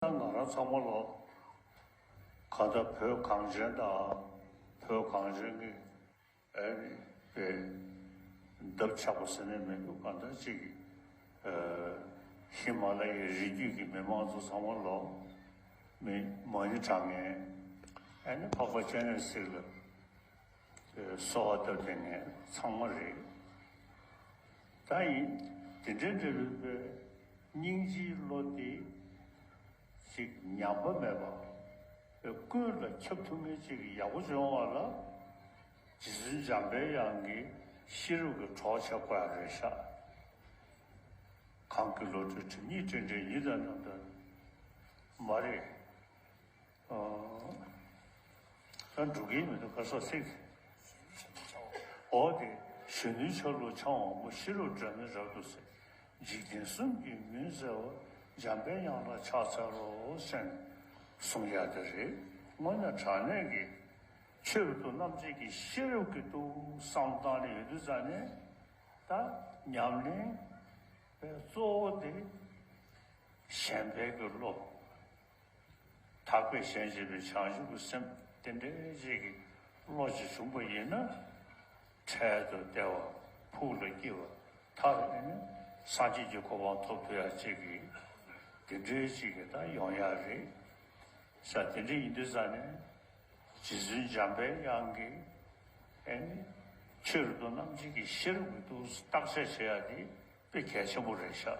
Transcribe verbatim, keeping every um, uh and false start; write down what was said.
ད་ང་རང་ཚང་མ་ལོ་ག་ད་བོད་གངས་ཅན་དང་བོད་གངས་ཅན་གྱི་ཨ་ནི་པའི་འདབ་ཆགས་པ་ཟེར་ནས་མི་འདུག་གང་ལྟར་ཅིག་ཨ་ཧི་མ་ལ་ཡའི་རི་རྒྱུད་ཀྱི་མི་མང་ཚོ་ཚང་མ་ལོ་མི་མ་ཎི་བགྲང་མཁན་ཨ་ནི་འཕགས་པ་སྤྱན་རས་གཟིགས་ལ་གསོལ་བ་བཏབ་བསྡད་མཁན་ཚང་མ་རེད། ད་ཡིན་དེ་འདྲའི་འབྲེལ་བའི་སྙིང་རྗེའི་བློ་དེ་ཅིག་ཉམས་པ་མེད་པ་ཀུན་ལ་ཁྱབ་ཐུབ་མཁན་ཅིག་ཡག་པོ་བྱུང་བ་ལ་རྗེ་བཙུན་འཇམ་པའི་དབྱངས་ཀྱི་ཤེས་རབ་ཀྱི་གྲོགས་བྱེད་དགོས་ཡ་རེད་ཤག་གང་གི་བློ་གྲོས་དྲི་མེད་སྤྲིན་བྲལ་ཉི་ཟླ་རྣམ་ཐར་མ་རེད། ཨ། ད་འགྲོ་གི་མི་འདུག་ག་ས་ཚིག་འོ་དེ་གཞོན་ནུའི་ཆ་ལུགས་འཆང་བ་པོ་ཤེས་རབ་སྒྲོན་མེ་རབ་ཏུ་གསལ། འཇིག་རྟེན་གསུམ་གྱི་མུན་སེལ་བ། འཇམ་པའི་དབྱངས་ལ་ཕྱག་འཚལ་ལོ་ཟེར་ནས་གསུང་ཡ་དེ་རེད། དངོས་གནས་དྲང་གནས་ཀྱི་ཆོས་རབ་ཏུ་རྣམ་འབྱེད་ཀྱི་ཤེས་རབ་ཀྱི་ཏུ་བསམ་བློ་བཏང་ནས་ཡོད་དུས་ཙང་ནས་ད་ཉམས་ལེན་པའི་གཙོ་བོ་དེ་གཞན་ཕན་གྱི་བློ། ཐར་པའི་གཞན་གཅེས་པའི་བྱང་ཆུབ་ཀྱི་སེམས་དེ་འདྲའི་ཅིག་གི་བློ་ཅིག་བྱུང་པ་ཡིན་ན། འཕྲལ་དུ་བདེ་བ་ཕུགས་ལ་སྐྱེ་བ་ཐར་ནས་སངས་རྒྱས་ཀྱི་གོ་འཕང་ཐོབ་ཐུབ་ཡ་ཅིག་གི་དེ་འདྲའི་ཅིག་གི་ད་ཡོང་ཡ་རེད་ཤག་དེ་འདྲ་ཡིན་དུས་ཙང་ནས་རྗེ་བཙུན་འཇམ་པའི་དབྱངས་ཀྱི་ཨེ་ནི་ཆོས་རབ་ཏུ་རྣམ་འབྱེད་ཀྱི་ཤེས་རབ་ཀྱི་ཏུ་བརྟག་དཔྱད་བྱེད་ཡ་དེ་དཔེ་གལ་ཆེན་པོ་རེད་ཤག